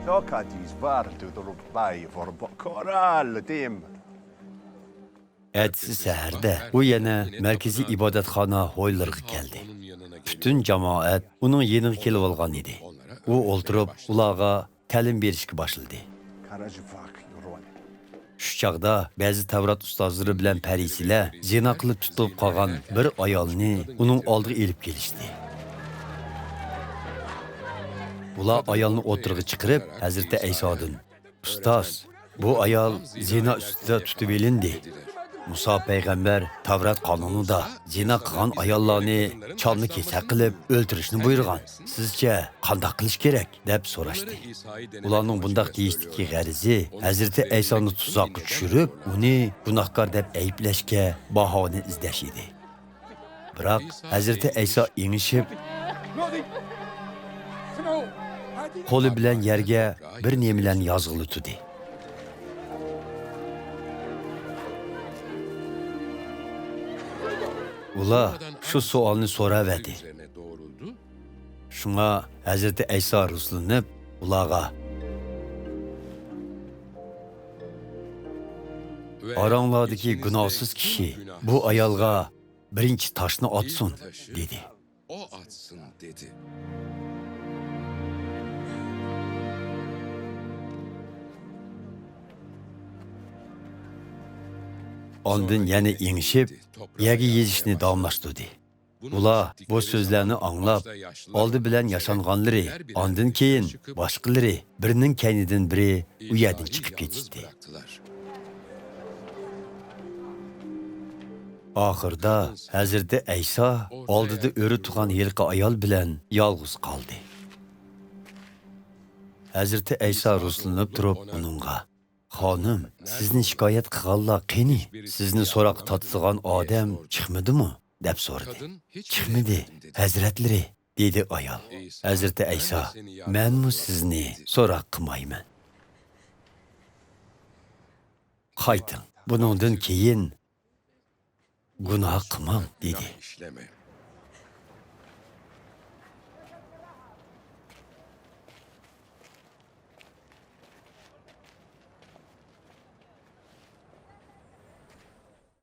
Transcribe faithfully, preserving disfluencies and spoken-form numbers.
Yok, Aziz, var, dur, bay, vor, bo-, koral, dim. ئەتىسى سەھەردە ئۇ يەنە مەركىزىي ئىبادەتخانا ھويلىرىغا كەلدى. پۈتۈن جامائەت ئۇنىڭ يېنىغا كېلىۋالغان ئىدى. ئۇ ئولتۇرۇپ، ئۇلارغا تەلىم بېرىشكە باشلىدى. شۇ چاغدا بەزى تەۋرات ئۇستازلىرى بىلەن پەرىسىيلەر زىنا قىلىپ تۇتۇلۇپ قالغان بىر ئايالنى ئۇنىڭ ئالدىغا ئېلىپ كېلىشتى. ئۇلار ئايالنى ئوتتۇرىغا چىقىرىپ، ھەزرىتى ئەيسادىن، ئۇستاز، بۇ ئايال زىنا ئۈستىدە تۇتۇپ ئېلىندى. مۇسا پەيغەمبەر تەۋرات قانۇنىدا زىنا قىلغان ئاياللارنى چالما كېسەك قىلىپ ئۆلتۈرۈشنى بۇيرۇغان. سىزچە قانداق قىلىش كېرەك؟ دەپ سوراشتى. ئۇلارنىڭ بۇنداق دېيىشتىكى غەرىزى ھەزرىتى ئەيسانى تۇزاققا چۈشۈرۈپ، ئۇنى گۇناھكار دەپ ئەيىبلەشكە باھانە ئىزدەش ئىدى. بىراق ھەزرىتى ئەيسا ئېڭىشىپ، قولى بىلەن يەرگە بىر نېمىلەرنى يازغىلى تۇردى. ئۇلار شۇ سوئالنى سوراۋەردى. شۇڭا ھەزرىتى ئەيسا رۇسلىنىپ ئۇلارغا، ئاراڭلاردىكى گۇناھسىز كىشى بۇ ئايالغا بىرىنچى تاشنى ئاتسۇن، دېدى. ئاندىن يەنە ئېڭىشىپ، يەرگە يېزىشنى داۋاملاشتۇردى. ئۇلار بۇ سۆزلەرنى ئاڭلاپ، ئالدى بىلەن ياشانغانلىرى، ئاندىن كېيىن باشقىلىرى، بىرىنىڭ كەينىدىن بىرى ئۇ يەردىن چىقىپ كېتىشتى. ئاخىردا ھەزرىتى ئەيسا ئالدىدا ئۆرە تۇرغان ھېلىقى ئايال بىلەن يالغۇز قالدى. ھەزرىتى ئەيسا رۇسلىنىپ تۇرۇپ ئۇنىڭغا، خانىم، سىزنى شىكايەت قىلغانلار قېنى؟ سىزنى سوراققا تارتىدىغان ئادەم چىقمىدىمۇ؟ دەپ سورىدى. چىقمىدى، ھەزرەتلىرى، دېدى ئايال. ھەزرىتى ئەيسا، مەنمۇ سىزنى سوراق قىلمايمەن. قايتىڭ، بۇنىڭدىن كېيىن گۇناھ قىلماڭ، دېدى.